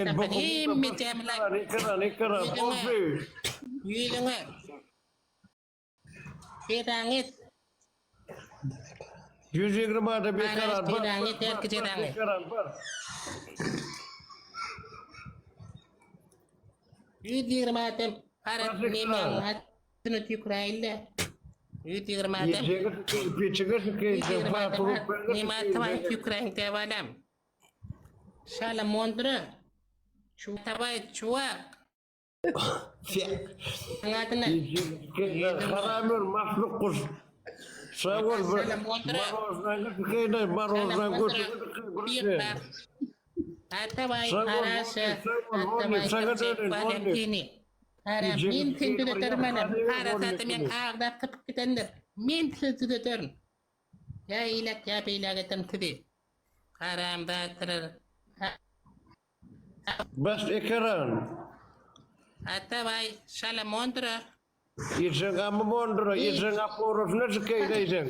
Hemme jämlek. Ekran, ekran, Ýüzüňe. Ýüzüňe. Jezaňy et. 120 adam ekran. Jezaňy et, erki jezaňy. Ekran, bar. 120 adam. Harat nemäň atyny tükräýille. 120 adam. 120 adam. Neme aty bar tükräýiň dewalam. Şala mondra. Çuwatabaý çuwak. Adyna. Haram ör mahluk kuş. Sag bol. Marozdan marozdan götürip. Atabaý haraşa. Atabaý Valentini. Haram men seni düzeterin menem. Harasata men agdap tapyp gidendir. Men sizi düzeterin. Ýa eýläk ýa beýläk ederin sizi. Haramzadalar. Baş ekeran. Atabaý şala mondura. Ejeň gamy mondura, ejeň aporasyna çykaýyn ejeň.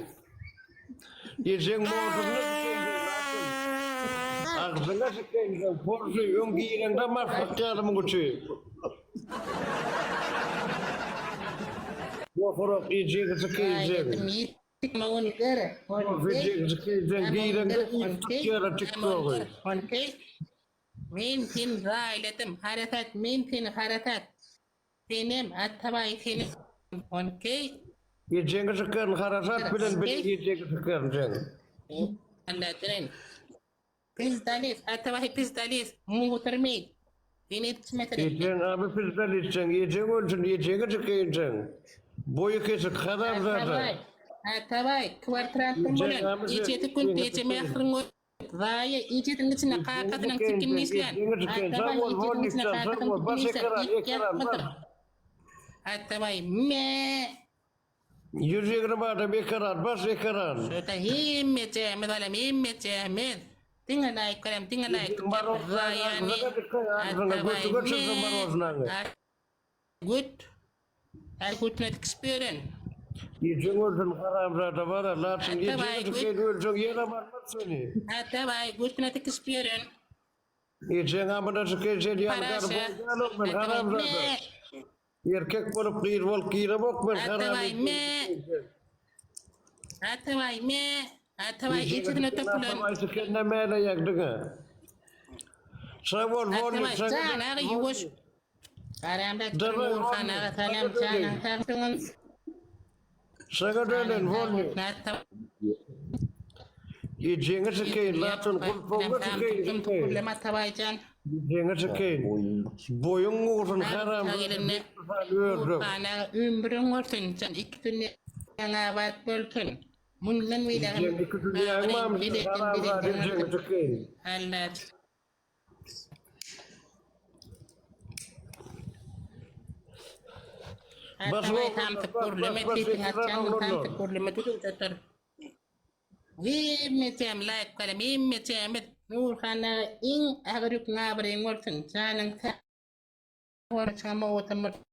Ejeň monduryna çykaýyn. Agzyňa çykaýyn sen, porsy öň gireňde maslyk ýaly muň üçin. Gohurak ejeňi çykaýyn. Men seni zaýladym, harasat, men seni harasat. Senem, Atabaý seni. Onkeý. Ejeňi sykaryn harasat bilen bile ejeňi sykaryn seň. Alladan. Pizdalis, Atabaý pizdalis, muhtermi. Seni etmesene. Ejeň abi pizdalis seň, ejeň ölsün, ejeňi sykaýyn seň. Boýy kesik haramzada. Atabaý, Atabaý, kwartirantdan bolan, ejesi gün eje mähriň Zaýa, ejesiniň içinde kakasynyň sikini işlän. Atabaý, ejesiniň içinde kakasynyň sikini işlän. It ýatmadyr. Atabaý, me. 120 adam ekaran, baş ekaran. Şurada hemmejemiz alam, hemmejemiz. Diňe laýk berem, diňe laýk. Zaýany. Atabaý, me. Göt. Her götüne dikişip ýören. Ejeň ölsün haramzada bara laçyn ejeňi dikeýin ölseň ýere barmaz seni. Atabaý götüne dikişip ýören. Ejeň amyna dikeýin seni ýaly garboý men haramzada. Erkek bolup gyz bolup giremok men haram. Atabaý me. Atabaý me. Atabaý ejesine topulan. Atabaý dikende mäleýäň diňe. Sag bol Atabaý jan aga ýuwaş. Garamda Nurhan aga salam janyň sag bolsun. Saňa dönen boldy. Ejeňi sikeýin latyn gulpagyňy sikeýin. Atabaýjan. Ejeňi sikeýin. Boýuň gursun haram. Nurhan aga ömrüň bolsun jan iki dünýäň abat bolsun. Mundan beýläk Iki dünýäň mamsy haram ejeňi sikeýin. Allah. Atabaý samsyk gürleme sesiň açýaňmy samsyk gürleme düzüwde dur. Hemmejem laýk berem hemmejemiz Nurhan aga iň agyr ýüküň abraýyň bolsun janyň sag bolsun owadan bolsun.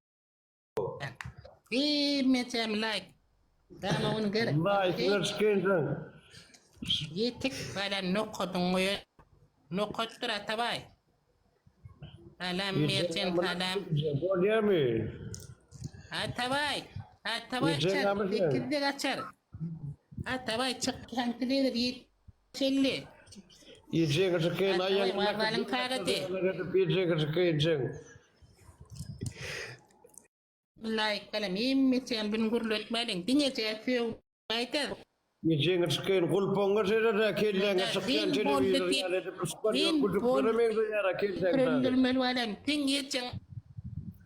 Hemmejem laýk. Dama ony ger. Laýklar çykaýynsaň. Ýetik galan nokadyň goýan. Nokatdyr Atabaý. Salam Merjen salam. Bolýamy? Atabaý. Atabaý çar. Sekizde gaçar. Atabaý çyk haňky 750. Ejeňi çykaýyn aýagyň wagzalyň tagaty. Ejeňi çykaýyn seň. Laýk balam hemmesem bin gürletmäliň diňeje sögüp aýdar. Ejeňi çykaýyn gulpaňa seredä kelläňe çykýan telewizor ýaly edip ysgyn güjüklere meňzeýärä kelläň dagy. Öldürmeli balam seň ejeň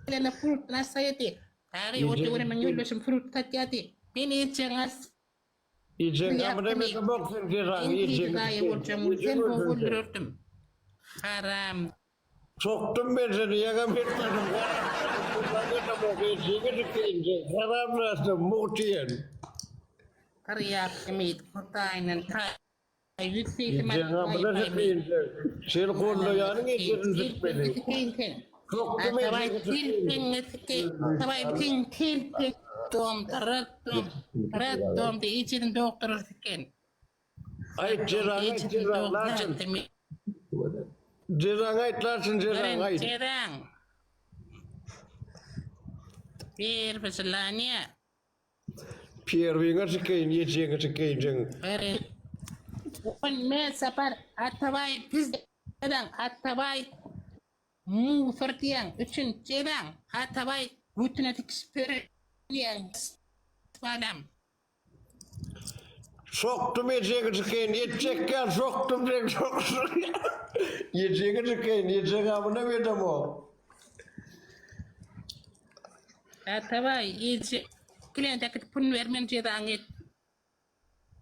gelende frut nassaýady. Dagy o döwre meň ýoldaşym frut satýady. Men ejeň as Ejeň gamyna meňzemok seň jezaňy ejeňi öldürerdim. Haram. Sokdum men seni ýaňam etmedim haram närsem mugt iýen. Tirýakmy Hudaýyndan Seni gollaýanyň ejesini sikmeli. Sokdum Aýt jezaňy aýt jezaňy laçyn. Jezaňy aýt Laçyn jezaňy aýt. Birinji jezaň. Bir wyžylaniýa. Perwiňe çykaýyn ejeňe çykaýyn seň. Birin. Men Sapar Atabaý pizdedaň Atabaý musor diýýäň üçünji jezaň Atabaý götüne tikişip ýören balam. Sokdum ejeňi çykaýyn etjek ýaly sokdum seni sokdum. Ejeňi çykaýyn ejeň amyna bedemok. Atabaý eje klient äkidip puluny ber men jezaňy et.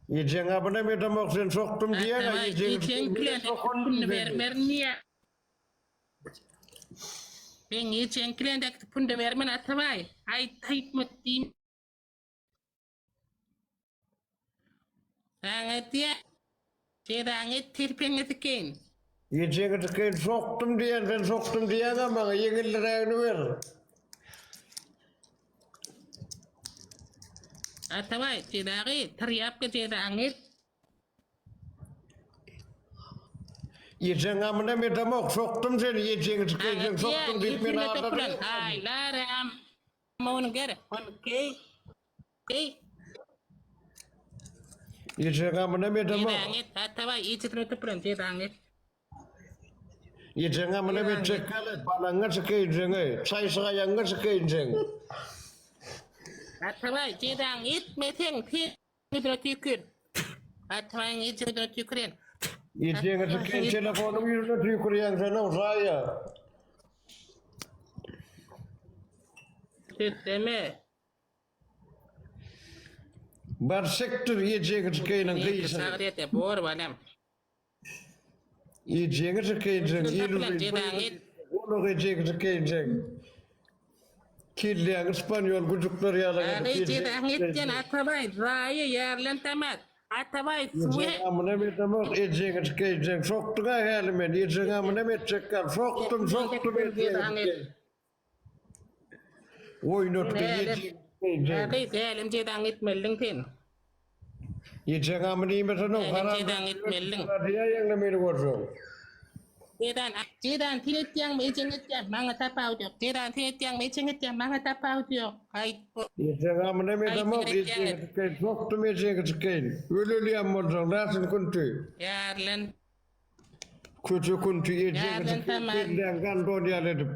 Ejeň amyna bedemok sen sokdum diýýäň Atabaý ejeňi ejeň klient äkidip puluny bermerin diýýä. Men ejeň klient äkidip puluny bermen Atabaý. Aýt aýtma diýme. Saňa diýýän, jezaňy telpeňe sikeýin. Ejeňi sikeýin, sokdum diýýän, sen sokdum diýýäň-ä maňa, ýeňillirägini ber. Atabaý, jezaňy, tirýapka jezaňy. Ejeň gamyna medemok, sokdum seni, ejeňi sikeýin, Saňa sen sokdum diýýän, diýip meni ýüzüme topulan, aldadyň. aýlaram. Ony ger, ony geý. Geý. Ejeň amyna medemok. Jezaňy et, Atabaý, ejesine tüpüren jezaňy et. Ejeň amyna etjek ýaly, balaňa çykaýynjeňi, çaýşyk aýagyňa çykaýynjeň. Atabaý, jezaňy etmeseň, sen ýüzüne tüýkür. Atabaýyň ejesine tüýküren. Ejeňe çykaýyn, telefonyň ýüzüne tüýkürýäň sen, ogşaýa. Sözleme. Bar sekdir ejeňi çykaýynyň gyýşygy. Çagyr bor balam. Ejeňi çykaýynjeň il uzyn Onuň ejeňi çykaýynjeň. Kelläňi ispanyol güjükler ýaly edip. Ejeňi etýän Atabaý zaýa ýerlen tamat. Atabaý suwy. Ejeň amyna edemok ejeňi çykaýynjeň. Sokduň-a häli meni ejeň amyna etjekkäm sokdum sokdum ejeňi. Oýnatgy ýejeň. Gyz dälem jezaňy etmelidiň sen. Ýejeň amyny iýmesene haram. Jezaňy etmelidiň. Diýäýeňle meni görseň. Jezan jezan sen etýäňmi ejeň etýär maňa tapawut ýok. Jezan sen etýäňmi ejeň etýär maňa tapawut ýok. Aýt. Ýejeň amyna medemok ejeňi çykaýyn sokdum ejeňi çykaýyn. Ölelýän bolsaň näsin künti. Ýarlan. Köçe künti ejeňi çykaýyn kelläň gandon ýaly edip.